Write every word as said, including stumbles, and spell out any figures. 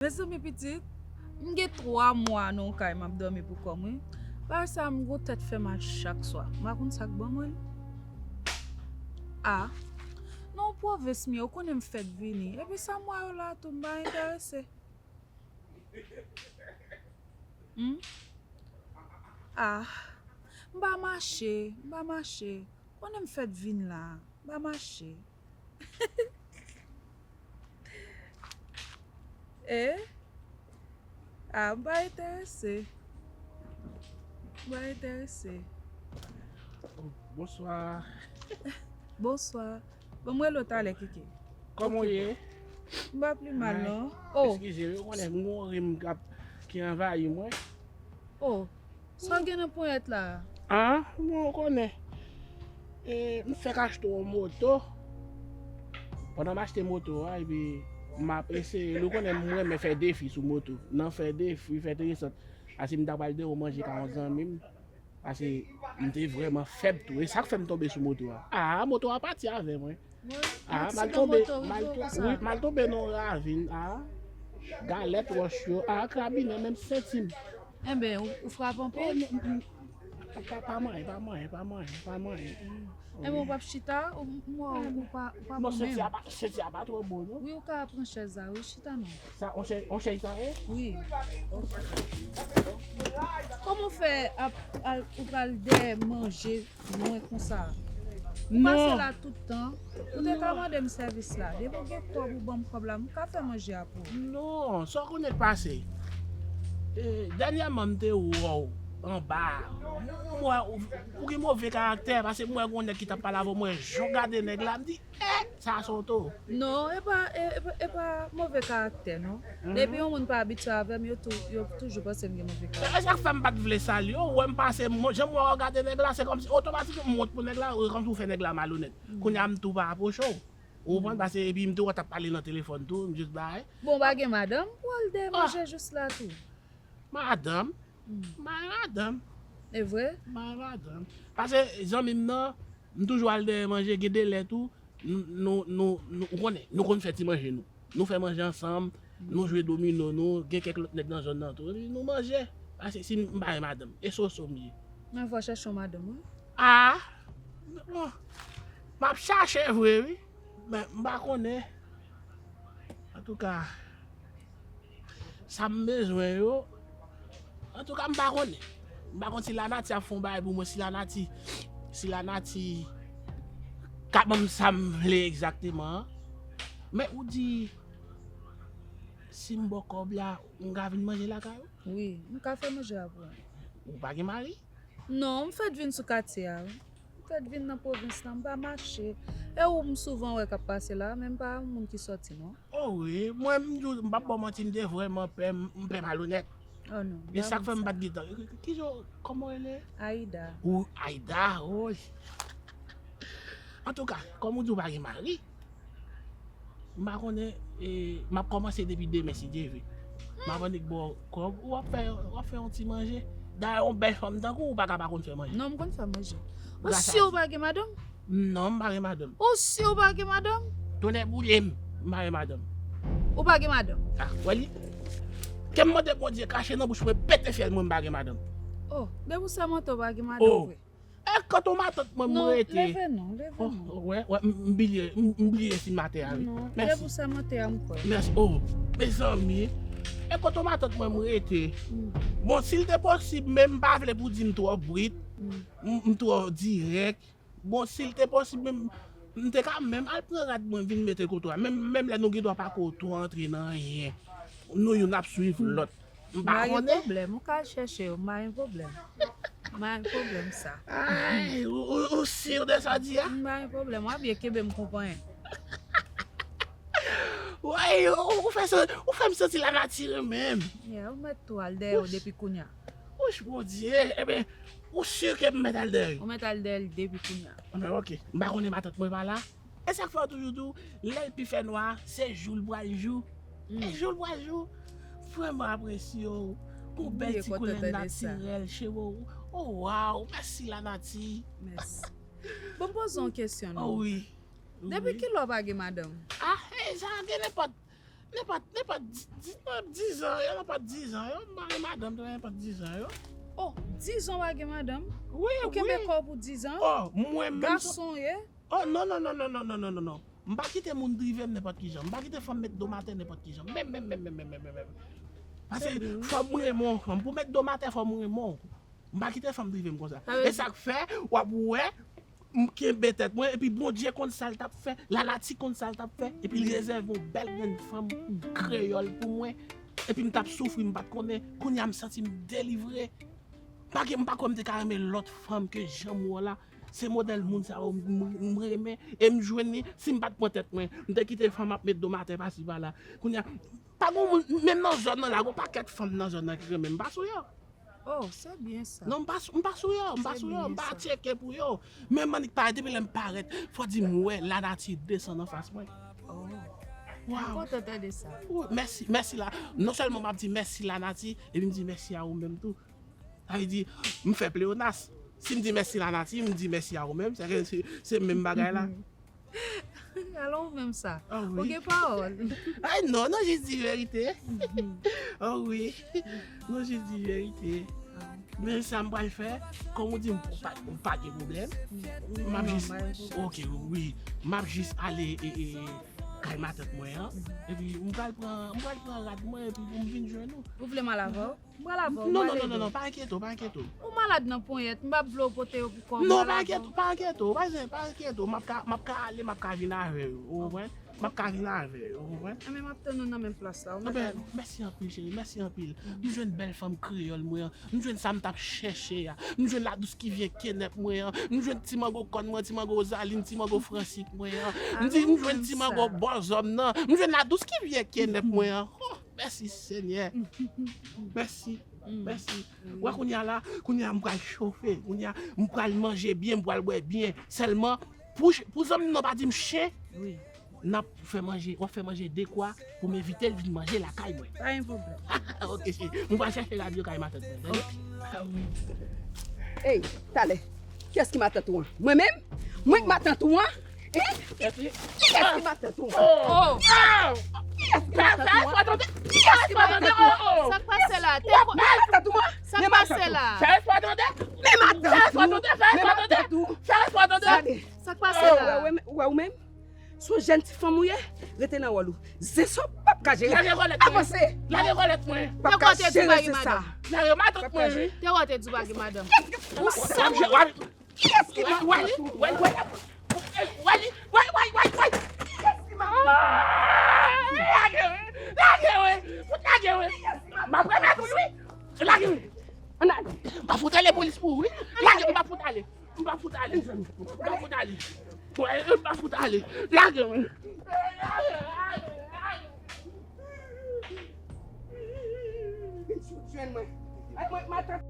Mezanmi pitit, m gen twa mwa nan yon kay m ap dòmi pou kò m wi. Bagay sa m gon tèt fè mal chak swa. M pa konn sa k ban mwen l. Ah, nan yon pwovens m ye, ou konnen m fèk vini. Epi sa m wè yo la tou, m pa enterese. Hmm? Ah, m pa mache, m pa mache. Konnen m fèk vin la, m pa mache. Eh? Ah, m pa enterese. M pa enterese. Bonswa. Bonswa. Bon, m rele w talè, Kiki. Kòman w ye? M pa pi mal, non. Oh, Eskize, ou konnen m gon rim k ap, ki anvayi mwen. Oh, sa w gen nan ponyèt la a? Ah, bon, ou konnen. E, m fèk achte yon moto. Pandan m achte moto a, epi m ap eseye, nou konnen m renmen fè defi sou moto. Nan fè defi, fè tresant. Asi m ta pral de ou manje ka yon zanmi m. Paske m te vrèman fèb tou. E sa k fè m tonbe sou moto a. Ah, moto a pati avè mwen. Ah, m al tonbe, m al to- wi, m al tonbe nan yon ravin. Ah, galèt wòch yo. Ah, krabinè, menm senti m. Enben, ou, ou frape anpil? Pa, pa manyen, pa manyen, pa manyen, pa manyen. Enben, ou p ap chita? Ou, m wè ou pa, ou pa Non, bon senti menm. A pa, senti a pa twò bon, non. Wi, ou ka pran chèz la, wi, chita non. Sa, on chèz, on chèz sa ye? Wi. Kòman w fè ap, al, ou pral dèyè manje lwen konsa? Ou pase la tout tan. Ou te ka mande m sèvis la. Depi w gen kòb ou ban m kòb la, m ka fè manje a pou ou. Non, sa w konnen k pase. E, dènyèman, m te wè w anba a. M wè ou, ou gen move karaktè, paske m wè gon nèg ki t ap pale avè w, m wè jan w gade nèg la, m di, eh, sa se yon towo. Non, e pa, e, e pa, e pa move karaktè, non. Depi yon moun pa abitye avè m, yo tou, yo toujou panse m gen move karaktè. E sa k fè m pa t vle salye w, ou wè m pase, m, jan m wè w gade nèg la, se kòmsi otomatikman m wont pou nèg la, e kòmsi w fè nèg la malonèt. Kounye a m tou pa apwoche w. Ou konprann? Paske epi m te wè w t ap pale nan telefòn tou, m jis bay. Bon, w pa gen madanm pou w al dèyè manje jis la tou? Madanm? M pa gen madanm. E vre? M pa gen madanm. Paske zanmi m nan, m toujou al dèyè manje, gen de lè tou, nou, nou, nou, nou, ou konnen, nou konn fè ti manje nou. Nou fè manje ansanm, nou jwe domino nou, gen kèk lòt nèg nan zòn nan tou. Epi nou manje. Paske si m pa gen madanm, e soso m ye. Men fò w chèche yon madanm, wi. Ah! Bon, m ap chache vre, wi. Men m pa konnen. Antouka, sa m bezwen yo. Antouka, m pa konnen. M pa konn si lanati ap fè yon bagay pou mwen, si lanati, si lanati ka ban m sa m vle egzakteman an. Men ou di, si m ba w kòb la, m ka vin manje lakay ou? Wi, m ka fè manje a pou ou. Ou pa gen mari? Non, m fèk vin sou katye a, wi. M fèk vin nan pwovens lan, m pa mache. E ou m souvan wè k ap pase la, men m pa yon moun ki sòti, non. Oh wi, mwen m di w, m p ap ba w manti, m te vrèman pè, m, m pè malonèt. Oh non. E sa k fè m pa t gentan. Kijan, kòman w rele? Aida. Ou Aida, woy. Antouka, kòm ou di w pa gen mari, m pa konnen, e, m ap kòmanse depi demen si Dye vle. M ap annik ba w kòb, w ap fè, w ap fè yon ti manje. Dayè, yon bèl fanm tankou w pa ka pa konn fè manje. Non, m konn fè manje. Ou si w pa gen madanm? Non, m pa gen madanm. Ou si w pa gen madanm? Tonnè boule m, m pa gen madanm. Ou pa gen madanm? Ah, wè li. Ke m mande Bondye kache nan bouch mwen, pete fyèl mwen, m pa gen madanm. Oh, depi w sèmante w pa gen madanm vre. E kote matant mwen m rete? Non, leve non, leve non. Wè, wè, m bliye, m bliye si m atè a wi. Non, depi w sèmante a m kwè. Mèsi. Oh, mezanmi. E kote matant mwen m rete? Bon, si l te posib, men m pa vle pou di m twò brit, m twò dirèk. Bon, si l te posib, menm, m te ka menm al pran rad mwen vin mete kote w a. Menm, menm lè nou gen dwa pa kote w antre nan anyen. Nou youn ap swiv lòt. M pa konnen. M pa gen pwoblèm, ou ka al chèche yo, m pa gen pwoblèm. M pa gen pwoblèm sa. Ay, ou, ou, ou si de sa w di a? M pa gen pwoblèm, w ap byen kenbe m konpanyen. Woy, ou, ou fè sa, ou fè m santi lanati renmen m. Yeah, ou mèt tou al dèyè yo depi kounye a. Wouch, Bondye, ebyen, ou si ke m mèt al dèyè yo? Ou mèt al dèyè l depi kounye a. Anben, ok. M pa konnen matant mwen pa la. E sa k fè yo toujou di w, lè l pi fè nwa, se jou l pral jou. E jou l pral jou. Vrèman apresye w. Ou bèl ti koulè natirèl, cheve w. Oh, waw, mèsi lanati. Mèsi. Bon, m poze w yon kesyon non. Oh, wi. Depi kilè w pa gen madanm? Ah, hey, sa gen nenpòt. Nenpòt, nenpòt di- di- nenpòt dizan yo, nenpòt dizan yo, m pa gen madanm nan nenpòt dizan yo. Oh, dizan w pa gen madanm? Wi, Ou kenbe wi. kò w pou dizan? Oh, mwen menm. Gason w ye? Oh, non, non, non, non, non, non, non, non, non. M pa kite moun drive m nenpòt ki jan. M pa kite fanm met do m atè nenpòt ki jan. Menm, menm, menm, menm, menm, menm, menm, menm. Paske fò m renmen yon fanm. Pou met do m atè, fò m renmen w. M pa kite fanm drive m konsa. Sa vle E sa k fè, w ap wè, m kenbe tèt mwen, epi Bondye konn sa l t ap fè, lanati konn sa l t ap fè, epi l rezève yon bèl grenn fanm kreyòl pou mwen. Epi m t ap soufri, m pa t konnen. Kounye a m santi m delivre. Pa gen, m pa kwè m te ka renmen lòt fanm ke jan m wè w la. Se modèl moun sa yo m, m, m renmen. E m jwenn li, si m pa t pran tèt mwen, m te kite fanm ap met do m atè pasi pala. Kounye a, pa gen moun, menm nan zòn nan la, gen yon pakèt fanm nan zòn nan ki renmen m. M pa sou yo. Oh, se byen sa. Non, m pa, sou- m pa sou yo, m pa Se sou yo, m byen pa sa. Tcheke pou yo. Menm annik parèt, depi lè m parèt, fò di m wè lanati desann anfas mwen. Oh. Waw. Mwen kontan tande sa. Ou, mèsi, mèsi la. Non sèlman m ap di mèsi lanati, epi m di mèsi a ou menm tou. Sa vle di, m fè pleyonas. Si m di mèsi lanati, m di mèsi a ou menm, se ke se, se menm bagay la. Alò ou menm sa. Ah Ou wi. Gen pawòl. Ay non, non, jis di verite. Oh wi. Non, jis di verite. Men sa m pral fè, kòm ou di m pa, pa gen pwoblèm. M ap Non, jis, pa gen pwoblèm. Ok, wi. M ap jis ale e, e, kay matant mwen an. Epi m pral pran, m pral pran rad mwen epi pou m vin jwenn ou. Ou vle m al avè w? M pral avè w. Non, m non, ale non, non, tou. non, pa enkyete w, pa enkyete w. Ou malad nan ponyèt, m p ap vle w pote yo pou kò w. Non, m pa al avè enkyete w. w, pa enkyete w, pa enkyete w, pa enkyete w. M ap ka, m ap ka ale, m ap ka vin avè yo, ou konprann? M ap ka vin avè yo, ou konprann? Enben, m ap tann ou nan menm plas la. Ou mèt Anben, ale. Mèsi anpil, cheri. Mèsi anpil. M jwenn bèl fanm kreyòl mwen an. M jwenn sa m t ap chèche a. M jwenn la dous ki vyen kenèp mwen an. M jwenn ti mango kòn mwen, ti mango Rosaline, ti mango Fransik mwen an. M di, m jwenn ti mango bòzòm nan. M jwenn la dous ki vyen kenèp mwen an. Oh, mèsi, Senyè. Mèsi. Mèsi. Wè, kounye a la, kounye a m pral chofe. Kounye a m pral manje byen, m pral bwè byen. Sèlman, pou, pou zanmi m nan pa di m chen, Wi. N ap fè manje, w ap fè manje dekwa pou m envite l vin manje lakay mwen. Pa gen pwoblèm. Ok, cheri. M pral chèche radyo kay matant mwen, tande? Ey, talè. Kiyès ki matant ou an? Mwen menm? Mwen k matant ou an? Hein? Kiyès ki matant ou an? Oh! Kiyès ki matant ou an? Kiyès ki matant ou an? Sa k pase la? Te Mwen matant ou an? Sa k pase la? Men matant ou. Men matant ou. Men matant ou. Gade. Sa k pase la? Ou wè ou menm? Sou jèn ti fanm ou ye, rete nan wòl ou. Zen sa w p ap ka jere. Lage kòlèt mwen. Avanse. Lage kòlèt mwen. P ap ka jere zen sa. Lage matant mwen, wi. Te wè w te di w pa gen madanm. Ou sal. Kiyès ki matant ou? Wali, wali, wali, wali, wali. Kiyès ki matant ou? Lage mwen. Lage mwen. Fout lage mwen. M ap remèt ou, wi. Lage mwen. Ann ale. M ap fout ale polis pou ou, wi. Lage, m ap fout ale. M pa fout ale. M pa fout ale. Mwen, m pa fout ale. Lage mwen. Jwenn mwen. Ay, mwen, matant.